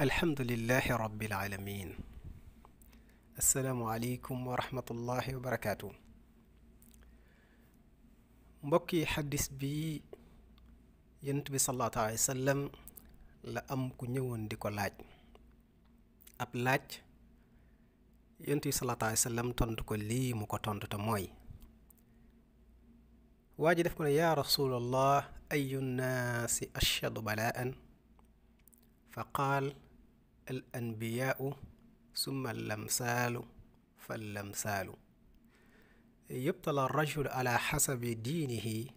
alhamdulillahi rabbil alamin asalaamualeykum wa rahmatullahi wa barakaatu. mbokki xaddis bi yonent bi sallallahu alayhi wa sallam la am ku ñëwoon di ko laaj ab laaj yonent bi sallallahu alayhi wa sallam tontu ko lii mu ko tontu te mooy waa ji def ko ne yaa rasulallah ayu nnaasi ashadu balaan fa qaal al anbiyaau summa allamsaalu fallamsaalu yubtala rajul ala xasabi diinihi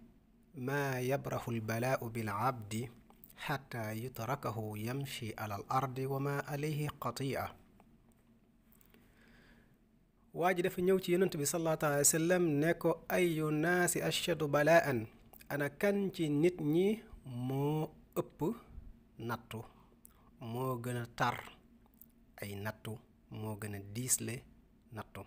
maa yabrahu albalaau bilabdi xata yutrakahu yamshi ala al ardi wa ma alayhi qatia. waa ji dafa ñëw ci yonent bi sallallahu alayhi wa sallam ne ko ayu naasi ashadu balaan, ana kan ci nit ñi moo ëpp nattu, moo gën a tar ay nattu, moo gën a diisle nattu.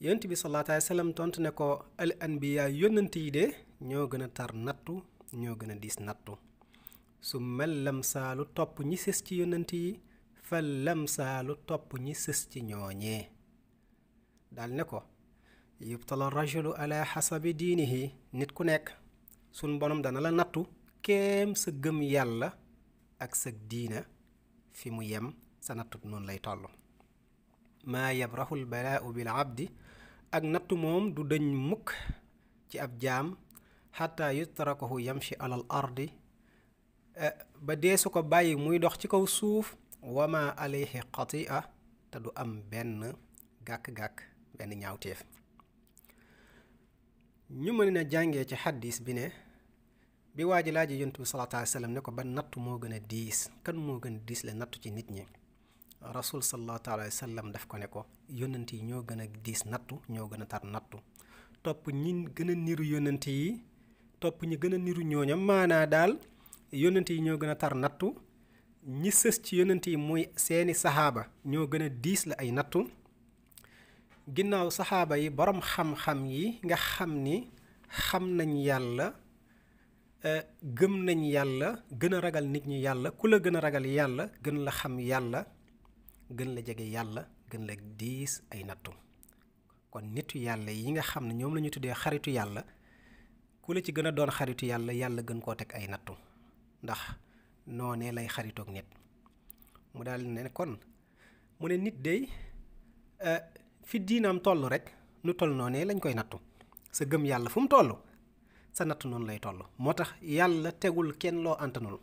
yonent bi sallallahu alayhi wa sallam tontu ne ko al anbiya yónnant yi de ñoo gën a tar nattu, ñoo gën a diis nattu. su mel lamsaalu topp ñi sës ci yónnant yi fal lamsaalu topp ñi sës ci ñooñee. daal ne ko yubtala rajulu ala xasabi diinihi, nit ku nekk sun borom dana la nattu kéem sa gëm yàlla ak sa diina fi mu yem, sa nattu noonu lay toll. maa yabrahul balaau bil abdi, ak nattu moom du dëñ mukk ci ab jaam xataa yutrakahu yamshi alal ardi, ba dee su ko bàyyi muy dox ci kaw suuf, wa ma alayhi qatia, te du am benn gàkk-gàkk, benn ñaawteef. ñu mën a jàngee ci xaddis bi ne bi waa ji laaj yonent bi sallallahu alayhi wa sallam ne ko ba nattu moo gën a diis, kan moo gën a diis la nattu ci nit ñi, rasul sallallahu alayhi wa sallam daf ko ne ko yonent yi ñoo gën a diis nattu, ñoo gën a tar nattu. topp ñi gën a niru yonent yi, topp ñi gën a niru ñooña, maanaa daal yonent yi ñoo gën a tar nattu, ñi sës ci yonent yi muy seeni saxaaba ñoo gën a diis la ay nattu. ginnaaw saxaaba yi borom xam-xam yi nga xam ni xam nañ yàlla, gëm nañ yàlla, gën a ragal nit ñi yàlla. ku la gën a ragal yàlla gën la xam yàlla, gën la jege yàlla, gën la diis ay nattu. kon nitu yàlla yi nga xam ne ñoom la ñu tuddee xaritu yàlla, ku la ci gën a doon xaritu yàlla, yàlla gën koo teg ay nattu, ndax noonee lay xaritoog nit. mu daal ne kon mu ne nit dey fi diinaam toll rek nu toll noonee lañ koy nattu. sa gëm yàlla fu mu toll sa nattu noonu lay toll. moo tax yàlla tegul kenn loo antanul,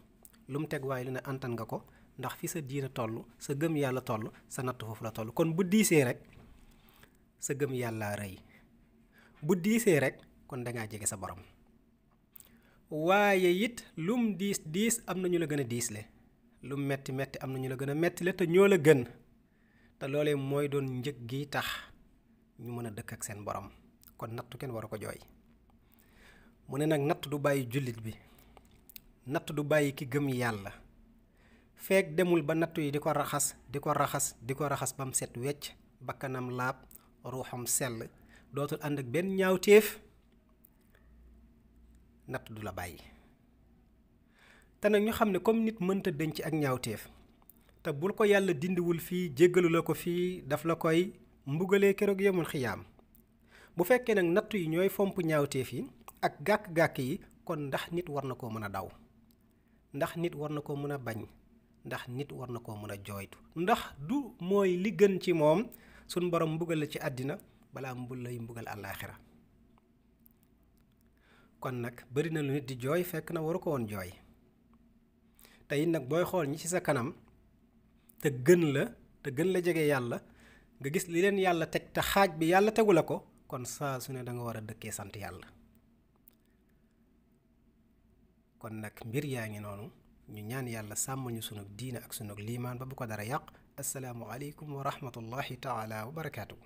lu mu teg waaye lu ne antan nga ko, ndax fi sa diina toll, sa gëm yàlla toll, sa nattu foofu la toll. kon bu diisee rek sa gëm yàlla rëy, bu diisee rek kon dangaa jege sa borom. waaye it lum diis diis am na ñu la gën a diisle, lum metti metti am na ñu la gën a metti le te ñoo la gën. te loolee mooy doon njëg gi tax ñu mën a dëkk ak seen borom. kon nattu kenn waru ko jooy. mu ne nag natt du bàyyi jullit bi, natt du bàyyi ki gëm yàlla, feek demul ba nattu yi di ko raxas di ko raxas di ko raxas ba mu set wecc, bakkanam laab, ruuxam sell, dootul ànd ak benn ñaawteef, natt du la bàyyi. te nag ñu xam ne comme nit mënta denc ak ñaawteef, te bul ko yàlla dindiwul fii, jéggalu la ko fii, daf la koy mbugalee keroog yemul xiyaam. bu fekkee nag nattu yi ñooy fomp ñaawteef yi ak gàkk-gàkk yi, kon ndax nit war na koo mën a daw, ndax nit war na koo mën a bañ, ndax nit war na koo mën a jooytu, ndax du mooy li gën ci moom suñ borom mbugal la ci àddina balaa mbul lay mbugal àllaaxira. kon nag bari na lu nit di jooy fekk na waru ko woon jooy. tey nag booy xool ñi ci sa kanam te gën la jege yàlla, nga gis li leen yàlla teg te xaaj bi yàlla tegu la ko, kon saa su ne da nga war a dëkkee sant yàlla. kon nag mbir yaa ngi noonu, ñu ñaan yàlla sàmm ñu sunu diina ak sunu liimaan ba bu ko dara yàq. asalaamu aleykum wa rahmatullahi taala wa barakaatu.